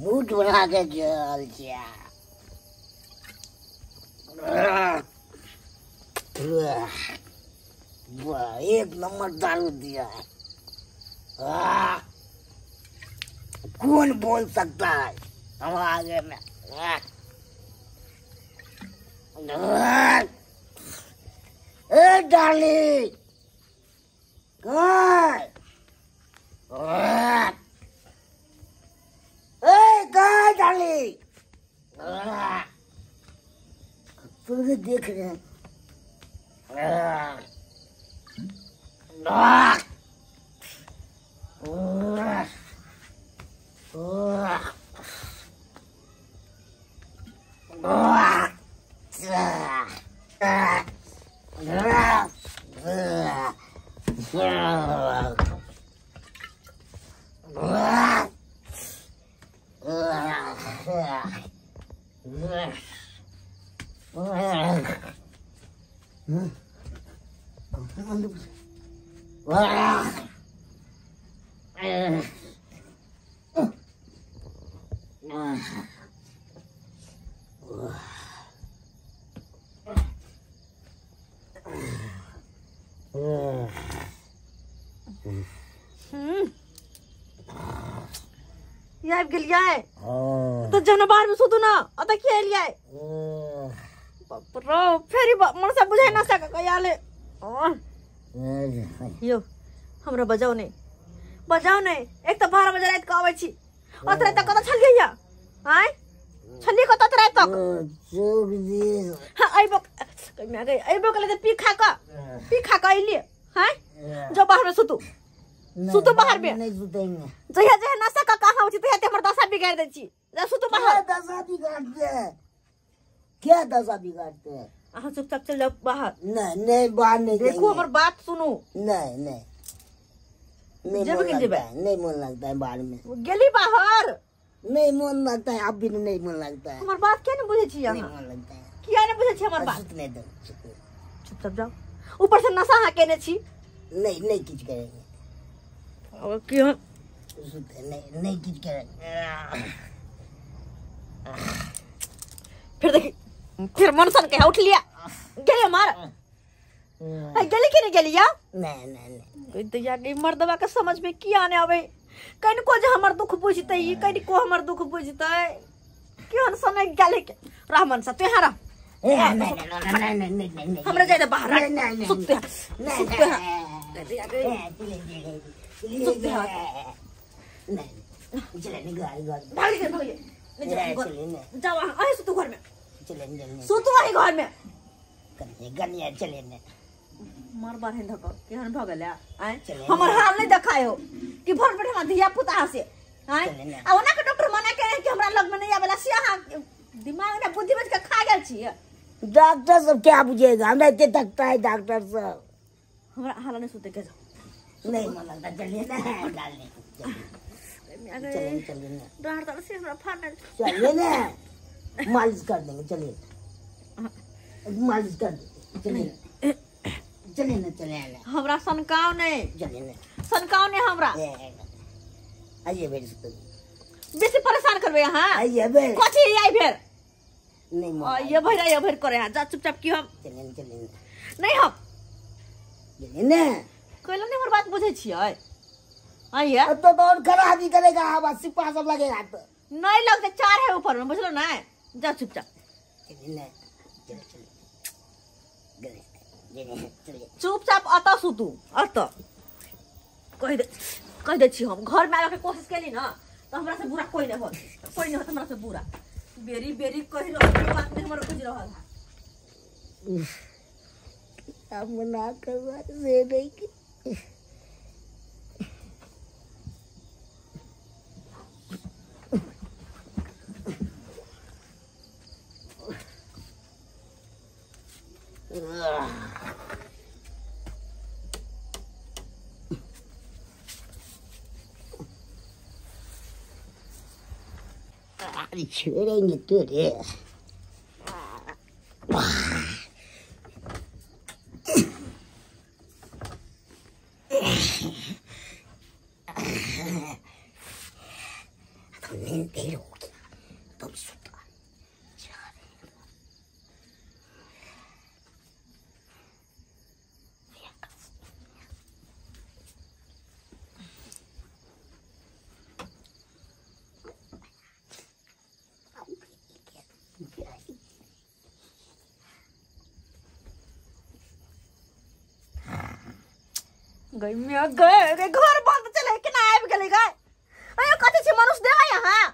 Mood बना के चल जा। एक नंबर दारू दिया है। कौन बोल सकता है हम आगे में। ए डार्लिंग, कहाँ? ए कहाँ डार्लिंग? तुझे देख रहे हैं। आबि गेलियै तऽ जहन बाहर में सुतू ना ओतऽ किया एलियै? बाप रो, फेर मनसा बुझाइ ना सकै कयाले। यौ हमरा बजाउ नहि, बजाउ नहि। एक तऽ 12 बजे राति के अबै छी, ओत राति तक कतऽ छलियै या? आँय छलियै कतऽ ओत राति तक? हाँ अइबो अइबो कले तऽ पी खा कऽ, पी खा कऽ अइलियै। हाँ जो बाहर में सुतू, सुतू बाहर में। नहीं सुतेंगे। जहिया जहिया नशा का कहाँ होइ छी तहिया हमर दशा बिगाड़ दै छी। जा सुतू बाहर। क्या दशा बिगाड़ते हैं? क्या दशा बिगाड़ते हैं? अहाँ चुपचाप चल जाओ बाहर। नहीं नहीं बाहर नहीं। देखो हमर बात सुनू। नहीं नहीं नहीं नहीं मन लगता है बाहर में। गेली बाहर नहीं मन लगता है, अब भी नहीं मन लगता है। हमर बात किया नहीं बुझै छी अहाँ? नहीं मन लगता है। किया नहीं बुझै छी हमर बात? सुतने दो, चुपचाप जाओ। ऊपर से नशा अहाँ केने छी। नहीं नहीं किछ करेंगे। और क्यों नहीं नहीं किछ करेंगे। फिर देखी फिर मनसन के उठ लिया गेली मार गेली कि नहीं गेली या? नहीं नहीं नहीं। दैया के मर्दवा के समझ में किया नहीं आवे। कनिको जे हमर दुख बुझतै, कनिको हमर दुख बुझतै। केहन समय गेले के रह मनसा तू यहाँ रह। नहीं नहीं नहीं नहीं नहीं हमरा जाय दे बाहर। सुतते सुतते सुतते। नहीं चले नहीं घर घर भाग गए भाग गए। नहीं जाओ अहीं सुतू घर में। चले नहीं सुतू अहीं घर में। गनिया चले नहीं मर बार धक केहन भऽ गेलै। आँय हमर हाल नहीं देखायो कि भर पेट हमरा धिया पुता से। आँय आ ओना के डॉक्टर मना के कि हमरा लग में नहीं आवेला, से अहाँ दिमाग ने बुद्धि बच के खा गेल छी। डॉक्टर सब क्या बुझेगा, हमरा इतने थकता है डॉक्टर सब। हमरा हाल नहीं सुते के जाओ। नहीं मन लगता, चलिए ना डालने चलिए चलिए ना डॉक्टर से हमरा फाड़ने चलिए ना मालिश कर देंगे। चलिए मालिश कर देंगे। चलिए चलिए ना चलिए ना। हमरा सनकाव नहीं, चलिए ना सनकाव नहीं हमरा। आइए बेर बेसी परेशान करबे अहाँ। आइए बेर कथी आई भेर नहीं ये भर ये भर करे जा चुपचाप की हम। चलिए चलिए नहीं हम चलिए ना। कोइला नहीं हमर बात बुझै छियै। आइए अब तो और खराबी करेगा, आवाज सिपा सब लगेगा तो नहीं लगते, चार है ऊपर में बुझलो ना। जा चुपचाप चलिए ना चलो चलो चुपचाप अतः सुतू। अतः कह दे छी हम घर में आवे के कोशिश केली ना तो हमरा से बुरा कोई नहीं होत, कोई नहीं होत हमरा से बुरा। बेरी बेरी कह रहल बात नहीं हमर बुझ रहल है। अब मना करवा से नहीं कि छेड़ेंगे तुझे। नींद देर हो गया तुम सुता। गई मिया गए गए घर बंद चले के ना आबि गेलै गए। अयो कथि छै मनुष्य देबै अहाँ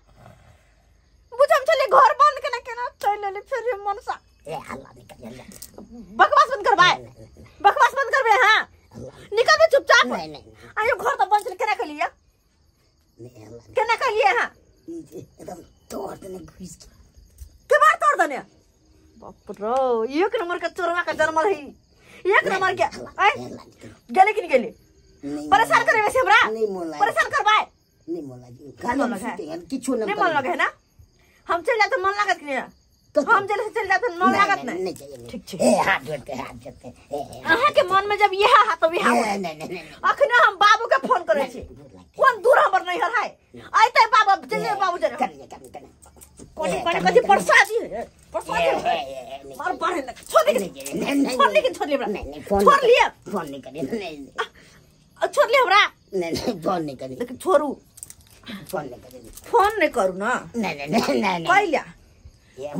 बुझम छलै घर बंद केना केना चलि एलै फेर मनुष्य। ए हल्ला नहीं कर, बकवास बंद करबै, बकवास बंद करबै अहाँ, निकलबै चुपचाप। नहीं नहीं अयो घर तऽ बंद छलै केना कहलियै, केना कहलियै अहाँ? एकदम तोड़ देने घुस के के बार तोड़ देने। बाप रो एक नंबर के चोरवा के जन्मल है, एक नंबर के। आय गेले कि नहीं गेले? परेशान करे वैसे हमरा नहीं मोन लागे, परेशान करबाय नहीं मोन लागे, खाली सुते हैं किछु नहीं मन लगे है ना। हम चल जाते मन लागत कि नहीं? हम चल चल जाते मन लागत नहीं। ठीक छै। ए हाथ जोड़ते, हाथ जोड़ते अहाँ के मन में जब यह हाथ तो यह नहीं नहीं नहीं। अखने हम बाबू के फोन करे छी, कोन दूर हमर नैहर है, आइते बाबू चल बाबू जरे कर कर कर कोनी कोनी कथि प्रसादी है, प्रसादी है मार बाढ़े लग छोड़ दे, छोड़ लेकिन छोड़ ले हमरा, नहीं फोन छोड़ लिए, फोन नहीं करी, नहीं छोड़ ले हमरा, नहीं नहीं फोन नहीं करी, लेकिन छोड़ू फोन नहीं करी, फोन नहीं करू ना, नहीं नहीं नहीं नहीं कैला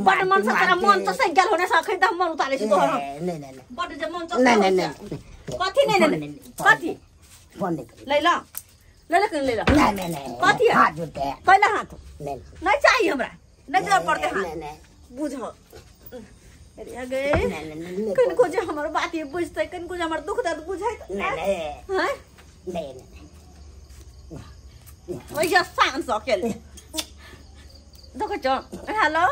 बड मन से तोरा मन तो सही गेल होने से अखन त मन उतारे छी तोहर। नहीं नहीं बड जे मन तो नहीं नहीं नहीं कथि नहीं नहीं कथि फोन नहीं करी, ले ला ले ले ले ला नहीं नहीं नहीं कथि हाथ जोड़ते हैं कैला हाथ नहीं नहीं चाहिए हमरा, नहीं जरूरत पड़ते हाथ नहीं नहीं बुझो। अरे गे कनको जे हमर बात ये बुझतै, कनको जे हमर दुख दर्द बुझै नहीं नहीं हैं नहीं नहीं ओइ शान से अकेले देखै छ। हेलो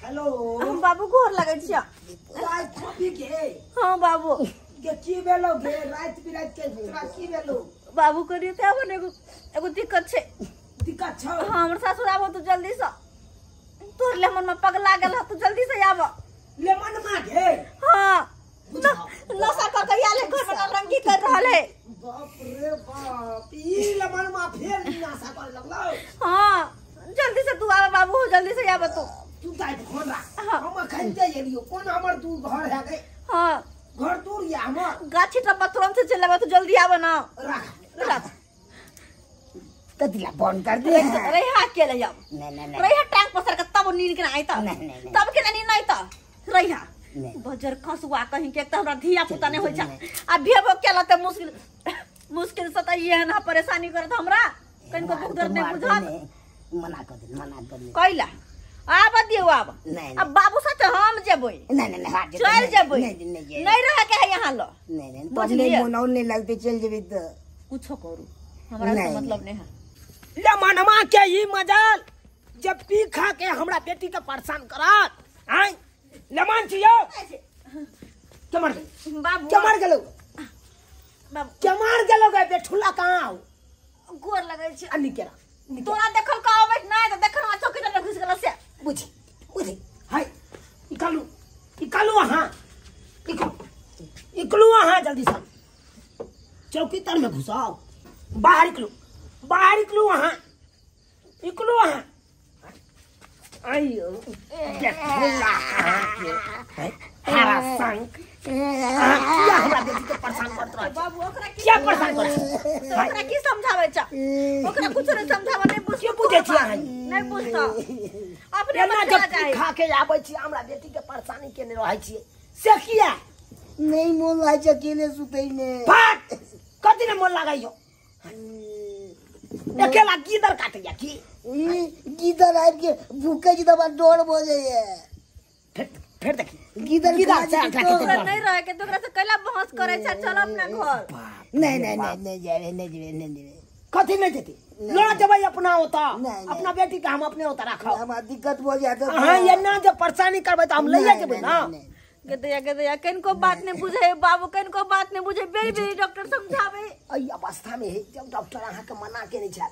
हेलो हम बाबू गोर लगै छियै। रात कॉफी के? हां बाबू के की भेलो गे रात बिरात के तोरा की भेलो? बाबू करिए त अब एगो एगो दिक्कत छै। दिक्कत छौ? हां हमर सासुर आबो तू जल्दी से, तोर ले मन में पगला गेल तू जल्दी से आब। ले मन में गे? हां नशा कर के आयल है घर में नौटंकी कर रहल है। बाप रे बाप ई ले मन में फेर नशा कर लगलो। हां जल्दी से तू आब बाबू, जल्दी से आब तू। तू जाय फोन राख, हम अखन ते एलियो कोन हमर दूर घर है गे? हां घर दूर या हमर गाछी टप्पा तुरंत से चल आब तू, जल्दी आब ना। राख राख कतिला फोन कर दे। रहिया के ले जाओ। नहीं नहीं नहीं रहिया टांग पसर के तब नींद के ना आइता, तब के ना नींद आइता रहिया बजर खसुआ कहीं के त हमरा धिया पुता नहीं होय छ आ भेबो केला त मुश्किल मुश्किल से त ये ना परेशानी करत हमरा, कनको दुख दर्द नहीं बुझत। मना कर दे, मना कर दे कैला आब दियो आब। अब बाबू साथे हम जेबै। नहीं नहीं नहीं चल जेबै, नहीं नहीं नहीं रह के है यहां लो। नहीं नहीं तो नहीं मोन नहीं लगते चल जेबै त कुछो करू हमरा से मतलब नहीं है। ले मनमा के ई मजाल जब पी खा के हमरा बेटी के परेशान करत आय लेमान छियो के मार बाबू के मार गेलो बाबू के मार गेलो गे बेठुला कहां हो गोर लगै छी आ निकेरा तोरा देखल का आबै नहीं त देखन आ चौकी तर घुस गेल से बुझी बुझी हाय निकालू निकालू हां निकलू हां जल्दी से चौकी तर में घुसाओ बाहर निकलू बाहर निकलू वहां निकलू वहां आयो बेठुला के हरा संग किया हमरा बेटी के परेशान करत रह बाबू ओकरा किया परेशान करत ओकरा की समझाबै छ ओकरा कुछ नहीं समझाबै नहीं बुझ के बुझै छी अहाँ नहीं बुझत अपने एना बच्चा जब जाए खा के आबै छी हमरा बेटी के परेशानी केने रहै छी से किया नहीं मोन लागै छै अकेले सुतै में फट कथि ने मोन लागै हो अकेला गीदर काटैया की गीदर आबि के भूखे छी तऽ डर भऽ जाइए फिर फिर देखी गीदर गीदर खा से जेतै अटका तऽ- ओकरा नहीं रहे के तो ओकरा से कैला बहस करे छ चल अपना घर नहीं नहीं नहीं नहीं जाबे नहीं जेबे नहीं जेबे कथि नहीं जेती लऽ जेबै अपना ओतऽ नहीं, नहीं। अपना बेटी के हम अपने ओतऽ राखब हमरा दिक्कत भऽ जायत अहाँ एना जे परेशानी करबै तऽ हम लैये नहीं, जेबै नहीं, ना नहीं, गदैया गदैया कनको बात नहीं बुझे बाबू कनको बात नहीं बुझे बेरी बेरी डॉक्टर समझावे एहि अवस्था में जब डॉक्टर अहाँके मना केने छल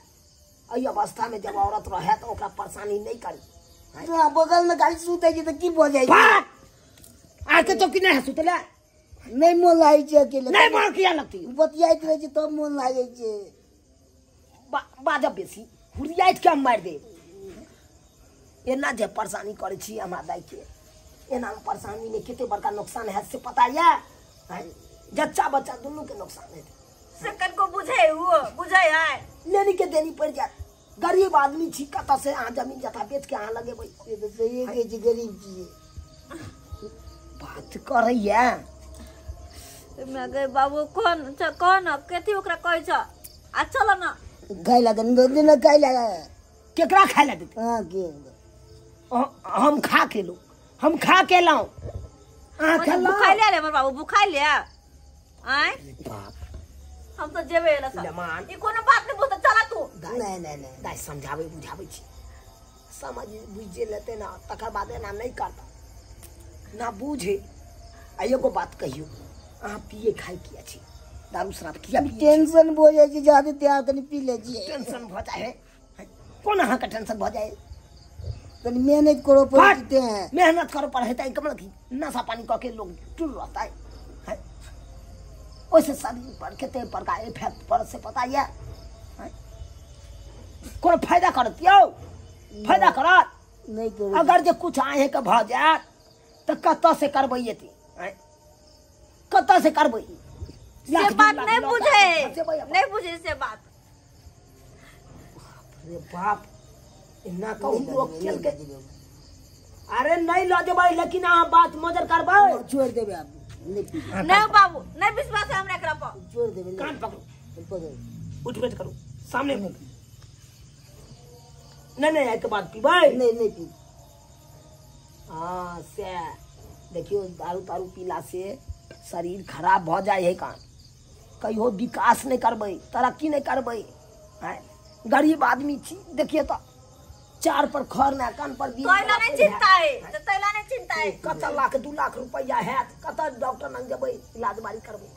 एहि अवस्था में जब औरत रहे तऽ ओकरा परेशानी नहीं करी तो अहाँ बगल में खाली सुतै छी तऽ की भऽ जाइ छै बात अहाँके चौकी नहीं है सुतले नहीं मोन लागै छै अकेले नहीं मोन किया लगती बतियाइत रहै छै तब मोन लागै छै बाजब बेसी हुरियाइत के हम मारि देब एना जे परेशानी करै छी हमरा दाइ के, एना परेशानी में कते बड़का नुकसान है से पता ये? जच्चा बच्चा दुनू के नुकसान है। से कनको बुझे वो बुझे है, लेनी के देनी पड़ जाए। गरीब आदमी छी, कतऽ से अहाँ जमीन जथा बेच के अहाँ लगेबै? से तऽ सहिए कहै छी, गरीब छियै। बात करैया मैं बाबू, कौन कौन कथी ओकरा कहै छ? आ चल ना खाइ ला दे ना, खाइ ला। केकरा खाइ ला देतै? हाँ के हम खा के लो, हम खा के लाऊं, अहाँ खेलौ? भुखाइ ले हमर बाबू, भुखाइ ले आय बाप। हम तो जेबे एला लेमान ई कोनो बात नहीं बोलत, चला तू। नहीं नहीं नहीं दाइ समझाबै बुझाबै छी, समझ बुझि लेते ना तकर बाद एना नहीं करता ना बुझे। आ एगो बात कहियो, अहाँ पिए खाइ किया छी? दारू शराब किया? टेंशन भऽ जाइ छै जादे, त्यार कनि पी लै छियै। टेंशन भऽ जाइ है? कोन अहाँके टेंशन भऽ जाइ? कनि मेहनत करऽ पड़ै छै, मेहनत करऽ पड़ै है कमल की नशा पानी कऽ के लोग टूल रहता है। ओहिसे शरीर पर कते बड़का इफेक्ट पड़त से पता ये? कोनो फायदा करत यौ? फायदा करत नहीं करत। अगर जे कुछ अहें के भऽ जायत तऽ कतऽ से करबै एते? कतऽ से करबै? से बात नहीं बुझे, नहीं बुझे से बात। बाप रे बाप, एना कहू लोग खेल के। अरे नहीं लऽ जेबै, लेकिन अहाँ बात मजर करबै। छोड़ि देबै आब, नहीं पी। नहीं बाबू, नहीं विश्वास है हमरा एकरा पर। छोड़ देबै। कान पकड़ू, उठ बैठ करू सामने। नहीं नहीं एहिके बाद पीबै नहीं, नहीं पी। हाँ से देखियो, दारू तारू पीला से शरीर खराब भऽ जाइ है। कान कहियो विकास नहीं करबै, तरक्की नहीं करबै। गरीब आदमी छी, देखिए तो चार पर खर ना कान पर तैला नहीं चिंता है, तो तैला नहीं चिंता है। कत लाख 2 लाख रुपया हैत, कत डॉक्टर लग जेबै इलाज बारी करबै।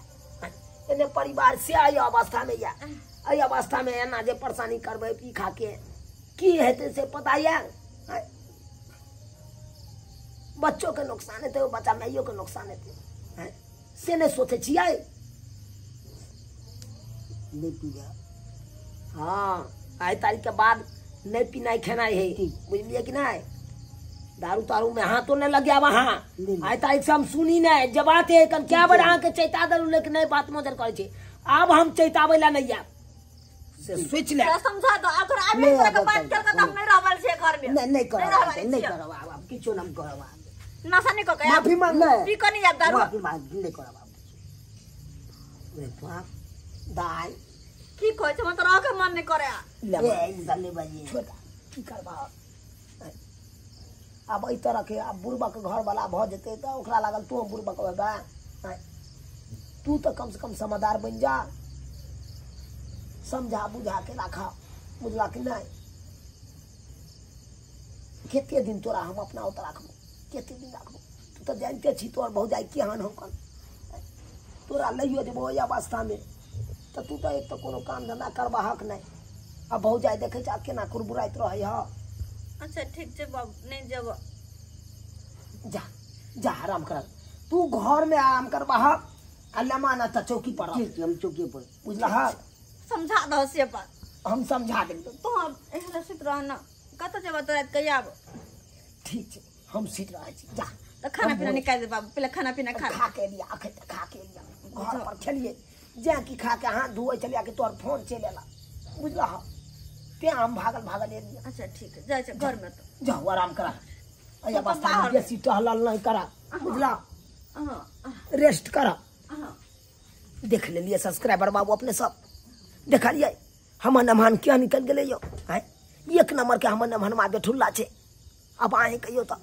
एने परिवार से एहि अवस्था में या एहि अवस्था में एना जे परेशानी करबै पी खा के की हेतै से पता ये? बच्चों के नुकसान हेतै, बच्चा माइयो के नुकसान हेतै, से नहीं सोचै छियै? नहीं पीबा। हाँ आइ तारीख के बाद नहीं पीनाइ खेनाइ है, बुझलिए कि नहीं? दारू तारू में हाथों नहीं लग गया वहाँ। आइ तारीख से हम सुनी नहीं जब आते कन क्या बेर अहाँ के चैता देलू, लेकिन नहीं बात मजर करै छै। आब हम चैताबै ला नहीं आब, से सोच ले। समझा दो अगर आब एक तरह के बात कर के हम नहीं रहल छै घर में। नहीं नहीं करब, नहीं करब आब, किछो न करब आब। नशा नहीं कऽ के माफी मांग, पी कऽ नहीं आब दारू, माफी मांग नहीं करब आब। रे बाप दाइ की कहै छै, मतलब रह के मन नहीं करे। ले बाजी छोटा की करबा आब एहि तरह के। आब बुढ़बक घर वाला भऽ जेतै तऽ ओकरा लागल तू बुढ़बक होबे, तू तऽ कम से कम समझदार बनि जा, समझा बुझा के राखा, बुझला कि नहीं? कते दिन तोरा हम अपना ओतऽ राखबो, कते दिन राखबो? तू तऽ जानते छी तोहर भौजाइ केहन हौ। कन तोरा लैयो जेबो ओहि अवस्था में तऽ तू तऽ एक तऽ कोनो काम धंधा करबाहक नहि, आ भौजाइ देखै छ केना कुरबुराइत रहै ह। अच्छा ठीक छै बाबू, नहीं जेबो। जा जा आराम कर, तू घर में आराम करबाहक आ लमाना तऽ चौकी पर। ठीक, हम चौकी पर, बुझलहक? समझा दहो से बात। हम समझा देब। तू एहन सुति रह ना, कतऽ जेबऽ तोरा कहिया आब? ठीक छै, हम सुति रहै छी, जा। तऽ खाना पीना निकालि दे बाबू, पहिले खाना पीना खा। खा के लिया, अखन तऽ खा के लिया, घर पर खेलिए जा कि खा के हाथ धोए चलिया कि तोहर फोन चलि एला, बुझलह? तें हम भागल भागल एलियै। अच्छा ठीक है, जाइ छै घर में तो। जाउ आराम करा, एहि अवस्था में बेसी टहलल नहीं करा, बुझलह? रेस्ट करा। देख लेलिए सब्सक्राइबर बाबू अपने सब देखलिए हमर नमहन किया निकल गेलै यौ? आँय एक नंबर के हमर नमहनमा बेठुल्ला छै। अब अहें कहियो तऽ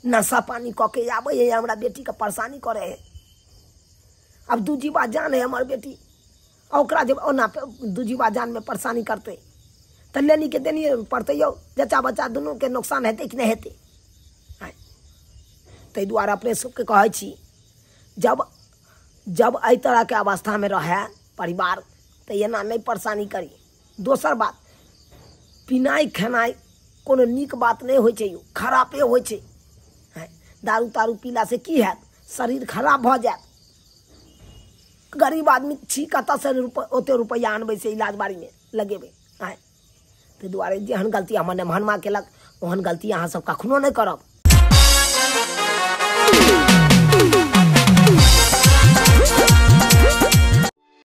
नशा पानी कऽ के आबै है, हमरा बेटी के परेशानी करे है। अब दू जीवा जान है हमर बेटी, आ ओकरा जब ओना दू जीवा जान में परेशानी करतै तऽ लेनी के देनी पड़तै यौ। जच्चा बच्चा दुनू के नुकसान हेतै कि नहीं हेतै? ताहि दुआरे अपने सबके कहै छी, जब जब एहि तरह के अवस्था में रहै परिवार तऽ एना नहीं परेशानी करी। दोसर बात, पिनाइ खेनाइ कोनो नीक बात नहीं होइ छै यौ, खरापे होइ छै। दारू तारू पीला से की हैत? शरीर खराब भऽ जायत। गरीब आदमी छी, कतऽ से ओते रुपैआ आनबै से इलाज बारीमे लगेबै? आँय, ताहि दुआरे जेहन गलती हमर नेमहनमा केलक ओहन गलती अहाँ सब कखनो नहि करब।